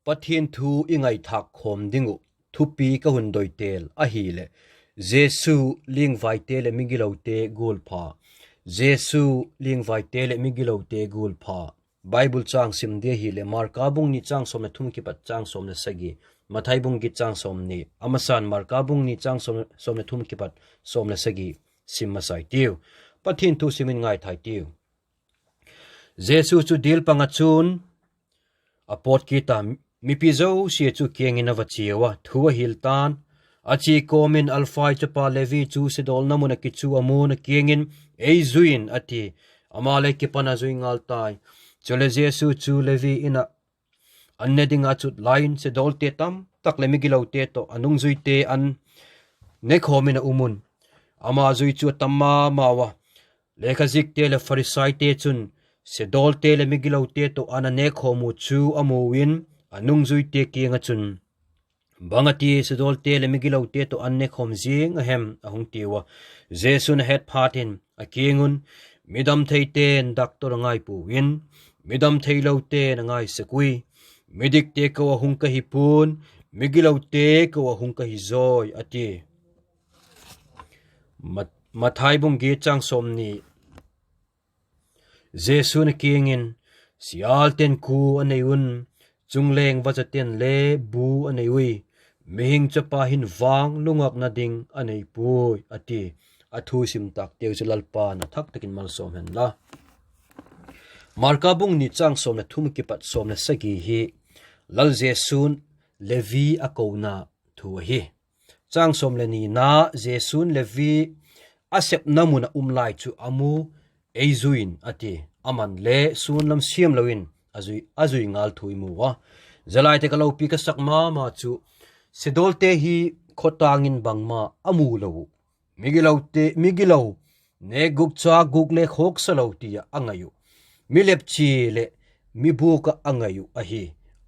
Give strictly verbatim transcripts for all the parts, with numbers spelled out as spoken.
Pathian thu i ngaithâk khawm ding uh thupi ka hun doi tel ahileh, Jesu, liangvaite leh migilote gualpha. Jesu, liangvaite leh migilote gualpha. Bible châng sim di ahileh Marka bung ni châng sawm leh thum kipat châng sawm leh sagi, Mathai bung giat châng sawmni, a masa'n Marka bung ni châng sawm leh thum kipat sawm leh sagi sim masa i tiu. Pathian thu sim in ngaithâk i tiu. Jesu chu dil pang ah chun a pawt kit a, mipi zosia chu kiang in a va chiau a, thu a hil ta'n. A chia kawm in Alphai chapa Levi chu siadawlna mun ah kichu a mu'n, a kiang in, Ei zui in, a ti. Ama le kipan a zui ngal tai. Chuleh Jesu chu Levi In ah an ne ding ah a chut lai in, siadawlte tamtak leh migilote tawh a nungzuite an nekhawm in a um un, ama zui chu a tam ma mau a. Lekhazikte leh Pharisaite chun siadawlte leh migilote tawh an a nekhawm uh chu a mu in, a nungzuite kiang ah chun, Bang a ti siadawlte leh migilote tawh an nekhawm ziang a hem? a hung tiu a. Jesu'n a het phat in a kiang un, Mi damtheite'n doctor a ngai puau in, mi damtheilote'n a ngai sek ui. Midikte ko ah hung ka hi pua'n, migilote ko ah hung ka hi zawi, a ti. Ma-, Mathai bung giat châng sawmni. Jesu'n a kiang in, Sialte'n kua a nei un, chungleng vachate'n le bu a nei ui. Mihing Chapa hin vang lungâkna ding a nei puai, a ti. A thu sim tâkteu chu Lalpa'n a thak tak in malsawm hen la. Marka bung ni châng sawm leh thum kipat sawm leh sagi hi Lal Jesu'n Levi a kona thu ahi. Châng sawm leh nina, Jesu'n Levi a sepna mun ah um lai chu a mu, Ei zui in, a ti. Ama'n le sûn lam siam lo in a zui, a zui ngal thu i mu a. Zia lai tak ah lopi ka sak ma ma chu, siadawlte hi khawtâng in bangma a mu lo uh. Migilote, migilo nêk gûk cha gûk le khawksa lo ti ah a ngai uh. Mi lepchia leh mi buak ah a ngai uh ahi.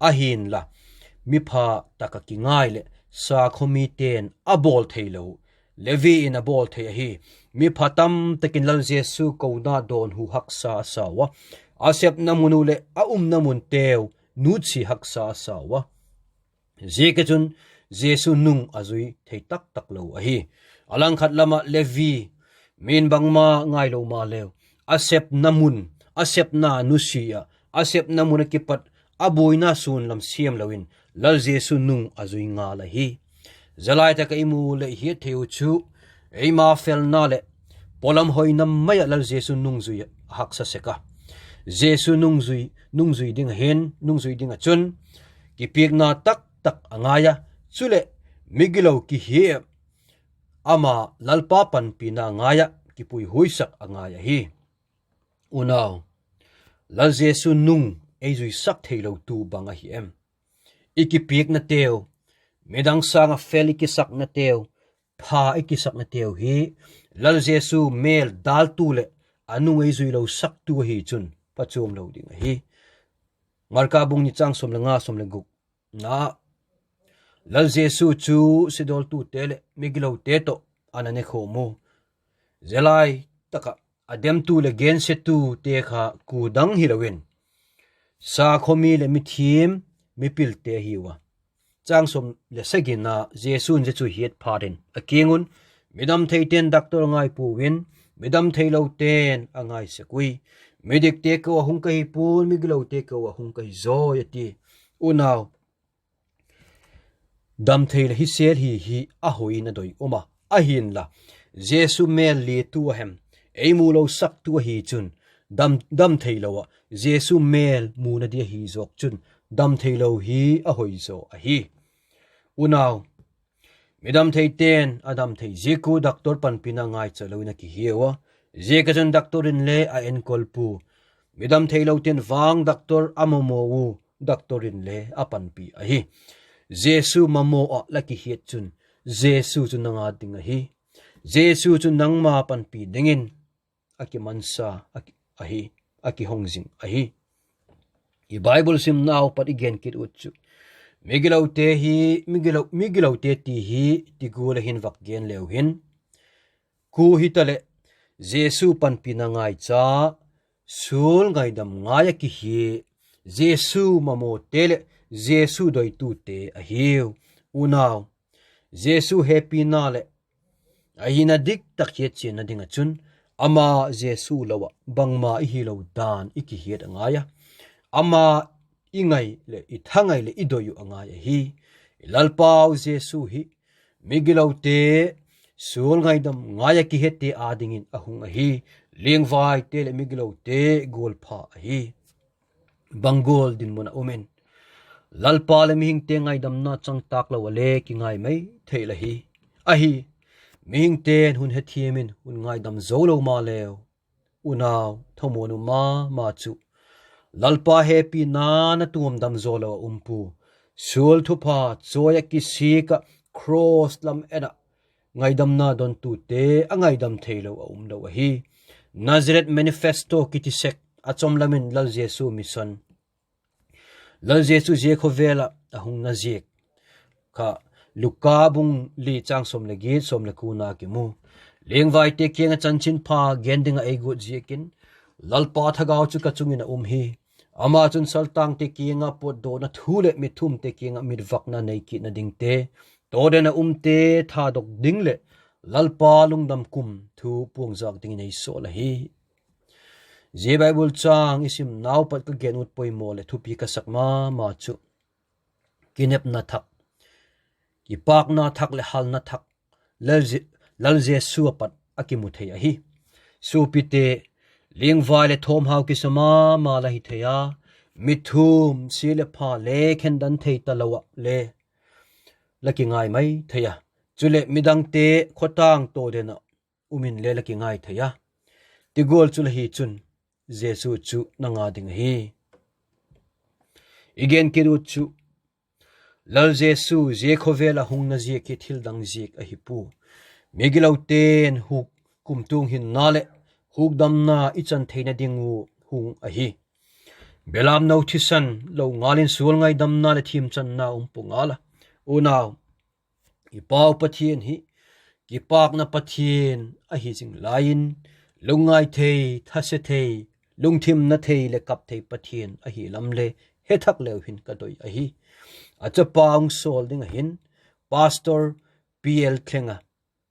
Ahinla, mi pha tak ah kingai leh sakhaw mite'n a bawl theilo uh, Levi in a bawl thei ahi. Mi pha tamtak in Lal Jesu kona dawnhu haksa a sau a, a sepna mun uh leh a umna munteu nutsia haksa a sau a. Ziak ah chun Jesu nung a zui thei tak tak lo ahi. A langkhat lam ah Levi, mi'n bangma ngailo maleu, a sepna mun, a sepna nusia ah, a sepna mun ah kipat a buaina sûn lam siam lo in Lal Jesu nung a zui ngal ahi. Zia lai tak ah i mu leh i hiat thei uh chu, eima felna leh pawlam hoina mai ah Lal Jesu nungzui a haksa sek a. Jesu nungzui, nungzui ding ah hin, nungzui ding ah chun kipiakna tak tak a ngai a, chuleh migilo kihia, ama Lalpa panpina ngai ah kipuihuaisak a ngai ahi. Unau, Lal Jesu nung ei zuisak theilotu bang ahi em? I kipiaknateu, midang sâng ah fel i kisaknateu, pha i kisaknateu hi Lal Jesu mêl dâltu leh a nung ei zuilo saktu ahi chun phachuam lo ding ahi. Marka bung ni châng sawm le nga, sawm le guk na, Lal Jesu chu siadawltute leh migilote tawh a na nekhawm u. Zia lai tak ah a demtu leh gensiatute kha kua dang hilo in, sakhaw mi leh mithiam mipilte ahiu a. Châng sawm le sagina, Jesu'n zia chu hiat phat in a kiang un, Midam theite'n doctor a ngai puau in, midam theilote'n a ngai sek ui. Midikte ko ah hung ka hi pua'n, migilote ko ah hung ka hi zawi, a ti. Unau, damthei leh hisêl hi hi a hoi in a doi um a. Ahinla, Jesu mêl liatu a hem, ei mu lo saktu ahi chun, dam, damtheilo ah Jesu mêl muna di ahi zawk chun, damtheilo hi a hoi zaw ahi. Unau, midam theite'n a dam thei ziak u doctor panpina ngaicha lo in a kihiau a. Ziak ah chun doctor in le a enkol pua. Midam theilote'n vang doctor a mamaw u, doctor in le a panpi ahi. Jesu mamaw ah la kihiat chun, Jesu chu nang â ding ahi. Jesu chu nangma panpi dingin a kimansa a ki, ahi, a kihong zing ahi. I Bible simnau pat i gen kit ut chu, migilote hi, migilo, migilote ti hi ti gual ah hin vak gen leu hin, kua hitaleh, Jesu panpina ngaicha, sul ngaidam ngai ah kihia, Jesu mamawte leh Jesu doitute ahiu. Unau, Jesu hepina leh a hina dik tak hiatchianna ding ah chun, ama Jesu lo ah bangma i hilo dan i kihiat a ngai a. Ama i ngai leh i thangai leh i doi uh a ngai ahi. I Lalpau Jesu hi migilote sual ngaidam ngai ah kihete â dingin a hung ahi. Liangvaite leh migilote gualpha ahi. Bang gual dinmun ah um in, Lalpa leh mihingte ngaidamna chang tâk lo ah le kingai mai thei la hi. Ahi, mihingte'n hun hethiam in hun ngaidam zo lo maleu, unau, thamuan um ma ma chu, Lalpa hepina na tuamdam zaw lo ah um pua. Sual thupha chawi ah kisik ah, cross lam en ah ngaidamna dontute a ngaidam theilo a um lo ahi. Nazareth Manifesto kiti sek a chawm lam in Lal Jesu mission, Lal Jesu zia khawvel ah a hungna ziak kha Luka bung li châng sawm leh giat, sawm leh kuana kimu. Liangvaite kiang ah chanchinpha gen ding ah ei guat ziakin, Lalpa thagau chu ka chung in a um hi. Ama chun saltangte kiang ah pawtdawna thu leh mitthumte kiang ah mitvakna nei kitna dingte, tawden ah umte thadok ding leh Lalpa lungdam kum thu puangzak dingin ei sawl ahi. Zia Bible châng i simnau pat ka gen ut poimaw leh thupi ka sak ma ma chu, kinepna thak, kipâkna thak leh halna thak Lal Je-, Lal Jesu a pat a kimu thei ahi. Suapite, liangvai leh thawmhau kisa ma ma la hi thei a, mitthum sia leh pha le khendan thei talo ah le la kingai mai thei a, chuleh midangte khawtâng tawden ah um in le la kingai thei a, ti gual chu la hi chun Jesu chu na nga ding ahi. I gen kit ut chu, Lal Jesu zia khawvel ah hungna ziak hi thildang ziak ahi pua. Migilote'n huk kumtuang hinna leh hukdamna i chan theina ding uh hung ahi. Belamno thisan lo ngal in sual ngaidamna leh thiamchanna um pua ngal a. Unau, i Pau Pathian hi kipâkna Pathian ahi zing lai in, lungngai thei, thase thei, lungthimna thei leh kap thei Pathian ahi lam le he thak leu hin ka doi ahi. A chapa hung sawl ding ah hin, Pastor P L Thlenga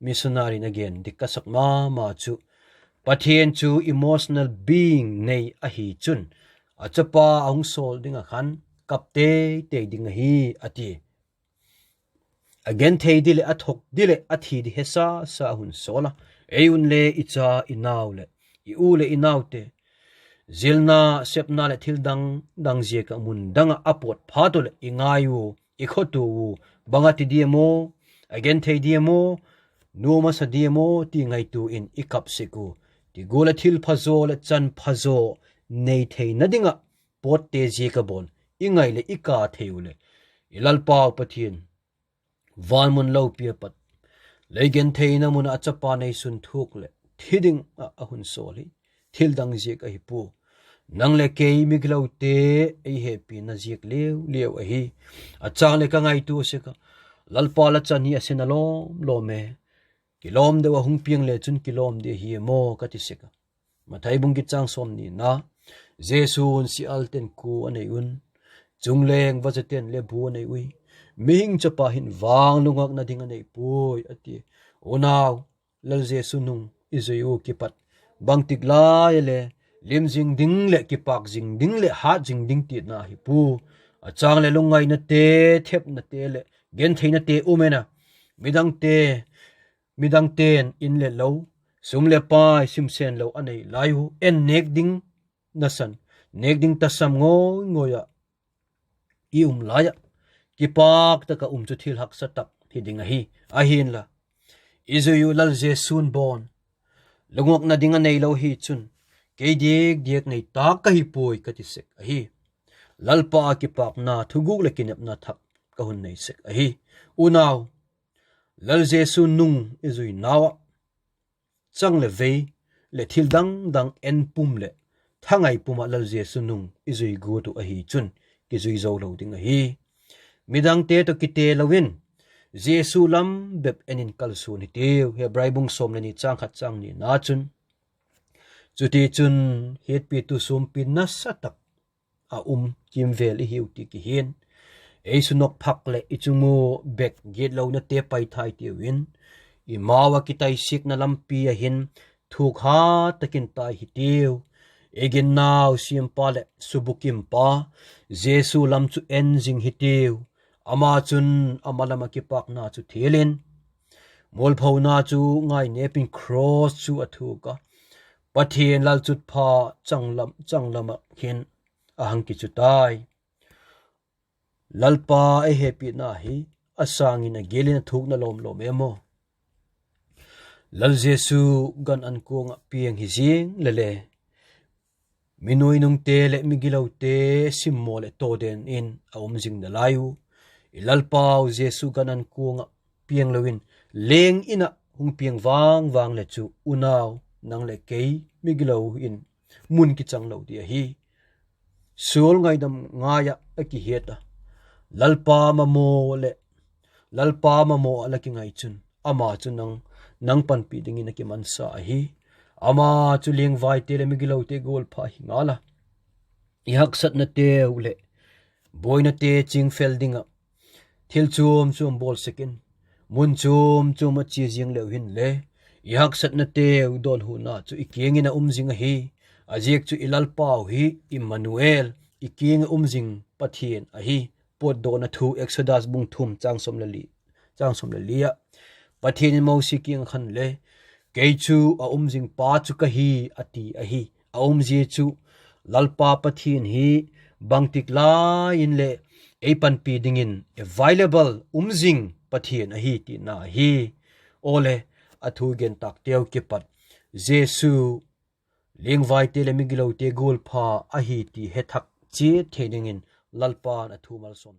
missionary in a gen dik ka sak ma ma chu, Pathian chu emotional being nei ahi chun, a chapa a hung sawl ding ah khan kap tei tei ding ahi, a ti. A genthei di leh a thok di leh a thi di hesa sa a hun sawl a. Ei unle i cha i nau leh i u leh i naute zilna, sepna leh thil dang dang ziak ah mun dang ah a pawt phat u leh i ngai u, i khawtua u, bang a ti diam aw, a genthei diam aw, nuam a sa diam aw ti ngaitua in i kap sek u. Ti gual ah thil phazaw leh chan phazaw nei theina ding ah pawtte ziak a bawn i ngai leh i ka thei u leh, i Lalpau Pathian, van mun lopi a pat lei gentheina mun ah a chapa neisun thuak leh thi ding ah a hun sawl hi thildang ziak ahi pua. Nang leh kei migilote ei hepina ziak liau liau ahi. A châng leh ka ngaitua sek a, Lalpa la chan hi a sen a lawm lawm e. Kilawm deu a hung piang le chun kilawm di ahi maw ka ti sek a. Mathai bung giat châng sawmnina, Jesu'n, sialte'n kua a nei un, chungleng vazate'n le bu a nei ui, mihing chapa hin vang lungakna ding a nei puai, a ti. Unau, Lal Jesu nung i zui u kipat, bangtik lai a le lim zing ding leh kipâk zing ding leh hât zing ding tina hi pua. A châng leh lungngainate, thepnate leh gentheinate um en a, midangte, midangte'n in leh lo, sum leh pai simsen lo a nei lai u, en nêk ding nasan, nêk ding tasam ngawi ngawi ah i um lai ah, kipâk tak ah um chu thil haksa tak hi ding ahi. Ahi'nla, i zui u Lal Jesu'n bawn lungakna ding a neilo hi chun, kei diak diak nei tâk ka hi puai ka ti sek ahi. Lalpa a kipâkna thuguk leh kinepna thak ka hun nei sek ahi. Unau, Lal Jesu nung i zui nau ah, chang leh vei leh thil dang dang en pum leh thangai pum ah Lal Jesu nung i zui guat uh ahi chun, kizui zo lo ding ahi. Midangte tawh kite lo in, Jesu lam bep en in kalsuan hitiu, Hebrai bung sawm leh ni châng khat châng nina chun. Chutichun, hiatpitu suampi nasa tak a um kimvêl i hiu ti kihia'n. Ei sunok phak leh i chung ua bek gitlonate paithai tiu in, i mau ah kitaisikna lampi ah hin thukha tak in tai hitiu. I ginnau siampa leh subukimpa Jesu lam chu en zing hitiu. Ama chun a ma lam ah kipakna chu thil in, mualphona chu ngainêp in cross chu a thuk a, Pathian lalchutpha changlam ah hin a hang kichu tai. Lalpa ei hepina hi a sâng in a gil in a thukna lawm lawm e maw. Lal Jesu gan an kuang ah piang hi ziang le le, mi nuinungte leh migilote simmaw leh tawden in a um zing nalai u. I Lalpau Jesu gan an kuang ah piang lo in, leng in ah hung piang vang vang leh chu, unau, nang leh kei migilo in mun kichang lo di ahi. Sual ngaidam ngai ah a kihiat a, Lalpa mamaw leh, Lalpa mamaw ah la kingai chun ama chu nang, nang panpi dingin a kimansa ahi. Ama chu liangvaite leh migilote gualpha hi ngal a, i haksatnateu leh buainate chingfel ding ah thil chuam chuam bawl sek in, mun chuam chuam a chia ziang leu hinle, i haksatnateu dawnhuna chu i kiang in a um zing ahi. A ziak chu i Lalpau hi Immanuel, i kiang ah um zing Pathian ahi. Pawtdawna thu Exodus bung thum chang sawm le li, chang sawm le li ah, Pathian in Mosi kiang ah khan le, Kei chu a um zing pa chu ka hi, a ti ahi. A umzia chu Lalpa Pathian hi bangtik lai in leh ei panpi dingin available, um zing Pathian ahi tina ahi. Awle, a thu gentâkteu kipat Jesu liangvaite leh migilote gualpha ahi ti hethak chiat thei dingin Lalpa'n a thu malsawm